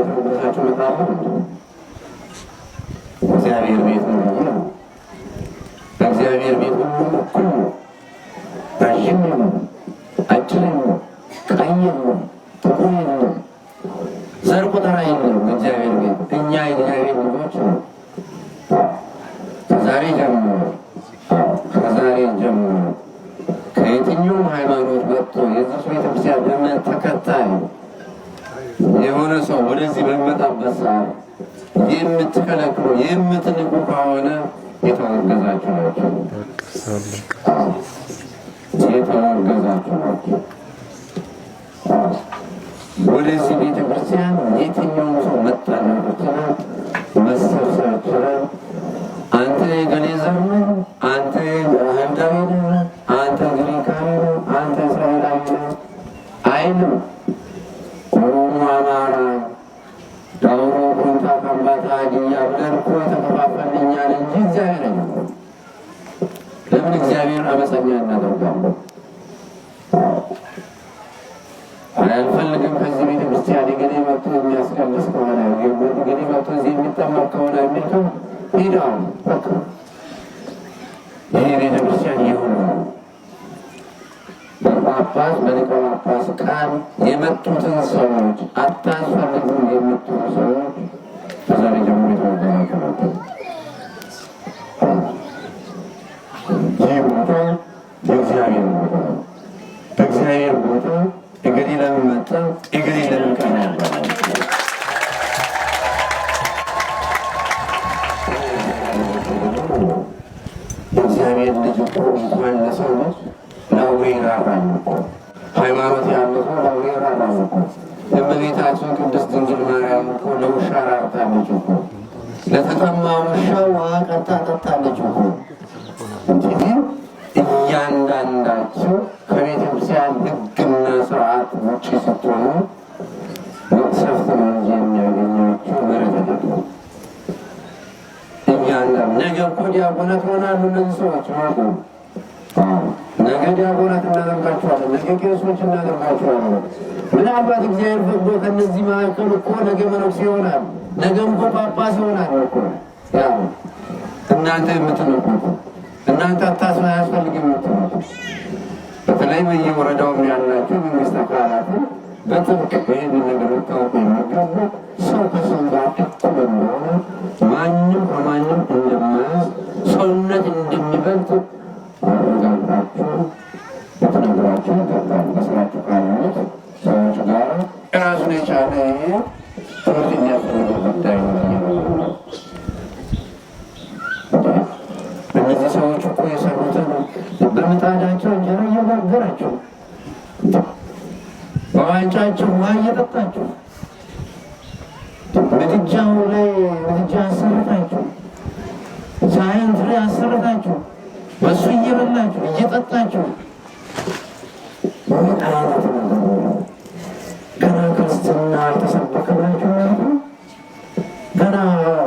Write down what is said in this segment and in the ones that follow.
ተመልሳችሁ እመጣለሁ። እግዚአብሔር ቤት ነው ብዬ ነው። በእግዚአብሔር ቤት ሁሉም እኩል ነው። ረዥም የለም፣ አጭር የለም፣ ቀይ የለም፣ ጥቁር የለም፣ ዘር ቆጠራ የለም። በእግዚአብሔር ቤት እኛ የእግዚአብሔር ልጆች ነው። ከዛሬ ጀምሮ፣ ከዛሬ ጀምሮ ከየትኛውም ሃይማኖት መጥቶ የዚች ቤተክርስቲያን እምነት ተከታይ የሆነ ሰው ወደዚህ በሚመጣበት ሰዓት የምትከለክሉ፣ የምትንቁ ከሆነ የተወገዛችሁ ናቸው። የተወገዛችሁ ናቸው። ወደዚህ ቤተ ክርስቲያን የትኛውም ሰው መጣላት ይችላል፣ መሰብሰብ ይችላል። አንተ የገሌ ዘር ነህ፣ አንተ አይሁዳዊ ነህ፣ አንተ ግሪካዊ ነህ፣ አንተ እስራኤላዊ ነህ አይልም። ኦሮሞ፣ አማራ፣ ዳውሮ፣ ኮንታ፣ ከምባታ፣ ሀዲያ ብለን እኮ የተከፋፈልን እኛ ነን እንጂ እግዚአብሔር አይደለም። ለምን እግዚአብሔር አመፀኛ እናደርጋለን? አልፈልግም ከዚህ ቤተ ክርስቲያን የገሌ መጥቶ የሚያስቀድስ ከሆነ፣ ገሌ መጥቶ እዚህ የሚጠመቅ ከሆነ የሚል ሰው ሄደዋል። በቃ ይሄ ቤተ ክርስቲያን ይሁን ነው። በጳጳስ በሊቀ ጳጳስ ቃል የመጡትን ሰዎች አታስፈልጉም የምትሉ ሰዎች ከዛሬ ጀምሮ የተወገዛችሁ ናቸው። ይህ ቦታ የእግዚአብሔር ቦታ ነው። በእግዚአብሔር ቦታ እገሌ ለምን መጣ፣ እገሌ ለምን ቀረ ይባላል። የእግዚአብሔር ልጅ እኮ እንኳን ለሰው ልጅ ለአውሬ ይራራል እኮ። ሃይማኖት ያለው ሰው ለአውሬ ይራራል እኮ። እመቤታችን ቅድስት ድንግል ማርያም እኮ ለውሻ ራርታለች እኮ። ለተጠማ ውሻ ውሃ ቀድታ ጠጣለች እኮ። እንዲህ እያንዳንዳቸው ከቤተ ክርስቲያን ሕግና ስርዓት ውጭ ስትሆኑ መቅሰፍት ነው እንጂ የሚያገኛቸው ምሕረት አይደለም። እያንዳንዱ ነገ እኮ ዲያቆናት ይሆናሉ እነዚህ ሰዎች ማለት ነው። ነገ ዲያቆናት እናደርጋቸዋለን፣ ነገ ቄሶች እናደርጋቸዋለን። ምናልባት እግዚአብሔር ፈቅዶ ከእነዚህ መካከል እኮ ነገ መነኩሴ ይሆናል፣ ነገም እኮ ጳጳስ ይሆናል እኮ። ያው እናንተ የምትንቁት፣ እናንተ አታስባ አያስፈልግም የምትሉት፣ በተለይ በየወረዳውም ያላቸው መንግስት አካላትን በጥብቅ ይህንን ነገር ልታውቁ የሚገባ ሰው ከሰው ጋር እኩል እንደሆነ፣ ማንም ከማንም እንደማያዝ፣ ሰውነት እንደሚበልጥ አረጋግጣችሁ ልትነግሯቸው ይገባል። በስራችሁ ካሉት ሰዎች ጋር ራሱን የቻለ ይሄ ትምህርት የሚያስፈልገው ጉዳይ ነው። እነዚህ ሰዎች እኮ የሰሩትን በምጣዳቸው እንጀራ እየጋገራቸው፣ በዋንጫቸው ውሃ እየጠጣቸው፣ ምድጃው ላይ ምድጃ አሰርታችሁ፣ ሳይንት ላይ አሰርታችሁ፣ በሱ እየበላችሁ እየጠጣችሁ ምን አይነት ነገር ነው? ገና ክርስትና አልተሰበከላችሁ ማለት ነው። ገና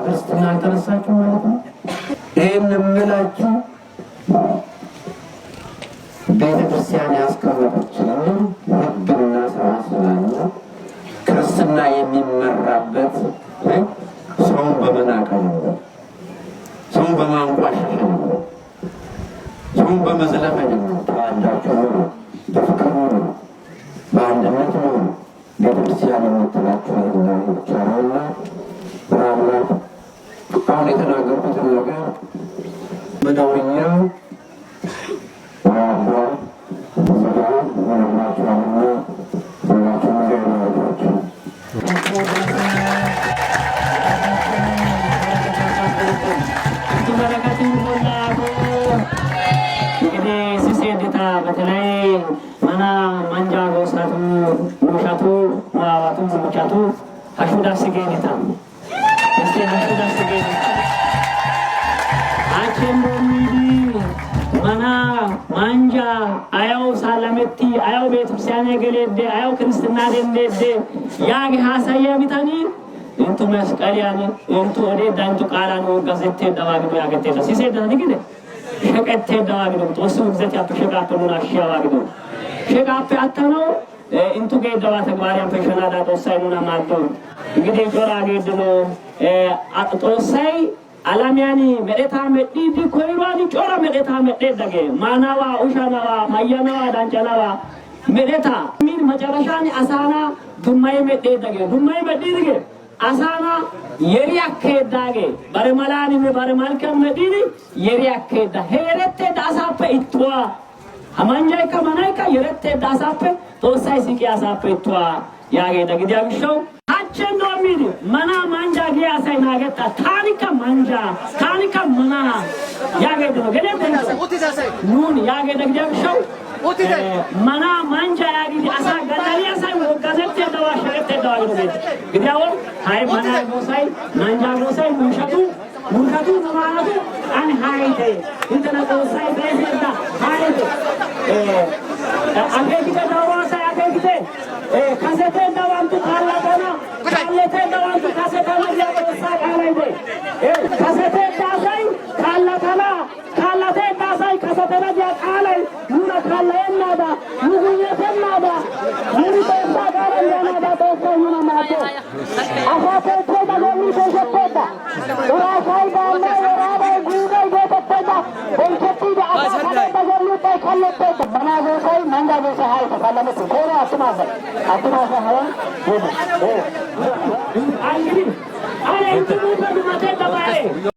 ክርስትና አልተነሳችሁ ማለት ነው። ይህን የምላችሁ ቤተ ክርስቲያን ያስቀመጠችልን ሕግና ስርዓት ስላለ ክርስትና የሚመራበት ሰውን በመናቅ አይደለም፣ ሰውን በማንቋሸሽ አይደለም፣ ሰውን በመዝለፍ አይደለም። ተዋዳችሁ ኑሩ፣ በፍቅር ኑሩ፣ በአንድነት ኑሩ። ቤተ ክርስቲያን የምትላችሁ ይህና ይህ ብቻ ነውና ምናልባት አሁን የተናገርኩትን ነገር በዳውኛ ሆነላችኋልና ሁላችሁም እግዚአብሔር ይባርካችሁ። እንግዲህ ሲሴድታ በተለይ መና ማንጃ ጎሳቱ ሙሻቱ ሙዋዋቱ ሙቻቱ ሀሹዳ ስጌኒታ እስቲ ሀሹዳ ስጌኒታ አቸንዶሚዲ መና ማንጃ አያው ሳላሜቲ አያው ቤተክርስቲያን ገሌደ አያው ክርስትና ደንዴደ ያግ ሀሳያ ቢታኒ እንቱ መስቀልያን እንቱ ኦዴዳ እንቱ ቃላን ወጋዘቴ ደዋግዶ ያገቴ ሲሴዳ ንግደ ሸቀቴ ደዋግዶ ጦሱ ግዘት ያቱ ሸቃቶ ኑና ሺያዋግዶ ሸቃቶ ያተነው እንቱ ገደዋ ተግባሪያን ፈሸናዳ ጦሳይ ኑና ማዶ እንግዲህ ጮራ ጌድሞ ጦሳይ አላሚያኒ መደታ መዲዲ ኮይሯኒ ጮራ መደታ መደደገ ማናዋ ኡሻናዋ ማያናዋ ዳንጨናዋ መደታ ሚን መጨረሻኒ አሳና ዱማይ መደደገ ዱማይ መዲድገ አሳና የሪ አከዳገ በረመላኒ በረማልከ መዲዲ የሪ አከዳ ሄረቴ ዳሳፈ ኢትዋ አማንጃይካ ማናይካ የረቴ ዳሳፈ ጦሳይ ሲቂ አሳፈ ኢትዋ ያጌዳ ግዲያ ግሸው ሀቸን ዶሚድ መና ማንጃ ጊያሳይ ናገታ ታኒካ ማንጃ ታኒካ መና ያጌድ ነው ገለ ኑን ያጌዳ ግዲያ ግሸው መና ማንጃ ያጊድ አሳ ገዳሊ አሳይ ወጋዘቴ ደዋ ሸረቴ ደዋ ግዶ ግዲያው ሃይ መና ጎሳይ ማንጃ ጎሳይ ሙሸቱ ሙሸቱ ማለቱ አን ሃይቴ እንተና ጎሳይ በይታ ሃይቴ አገጊተ ዳዋሳይ አገጊተ ከሰተ ዳዋንቱ ካላተና ካለተ ዳዋንቱ ከሰተና ያቆሳ ካላይደ ከሰተ ዳሳይ ካላተና ካላተ ዳሳይ ከሰተና ያ ቃላይ ኑና ካላየናዳ ኑጉየተናዳ ኑሪ ተሳ ጋረንዳናዳ ተሳ ኑና ማቶ አሳተ ተዳጎኒ ተሰተዳ ኡራሳይ ባላ ወራባይ ጉዳይ ጎተተዳ ቦንቸቲ አሳተ ተገሉ ተከለተ መናጎሳይ መንጋጎሳይ ሃይ ተሳለመት ኮራ አትማሰ አትማሰ ሀያ እንግዲህ አለ እንትኑ በዱመቴ ተባለ።